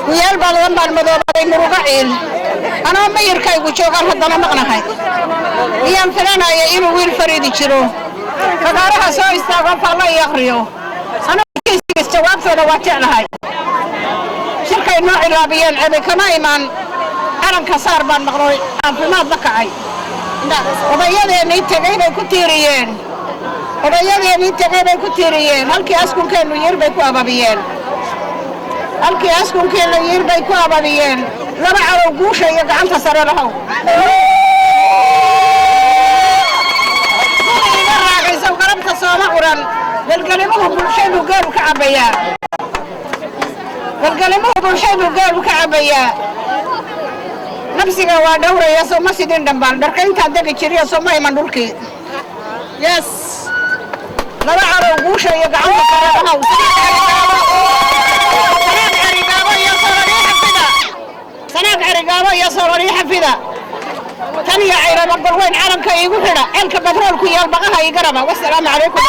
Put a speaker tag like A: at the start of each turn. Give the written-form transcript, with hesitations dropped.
A: Wiyaal badan baan madoobaday muruga ciil, anoo mayirkaygu joogaan haddana maqnahay. Miyaan filanaya inuu wiil fariidi jiro, fagaaraha soo istaago, faalla ii akhriyo? Anoo jawaabtooda waa jeclahay. Shirkay noo cilaabiyeen cebi kama imaan. Calanka saar baan maqloy, caafimaad la kacay. Odayadeennii tegey bay ku tiiriyeen, odayadeennii tegey bay ku tiiriyeen. Halkii askunkeennu yiir bay ku ababiyeen, halkii askunkeennu yiir bay ku ababiyeen. Laba carow guusha iyo gacanta sare lahow. Iga raagaysow galabta sooma curan. Galgalimuhu bulshadu geelu ka cabbayaa, galgalimuhu bulshadu geelu ka cabbayaa. Nabsiga waa dhowraya, soo ma sidin dhambaan dharka intaan degi jiriyo, soo ma iman dhulkii. Yes, laba carow guusha iyo gacanta sare lahow. Sanaag Cerigaabo iyo Sororii xafida, Sanaag Cerigaabo iyo Sororii xafida. Tan iyo Cayraba golweyn calanka iigu xidha, ceelka batroolku yaal baqaha iigaraba. Wasalaamu calaykum.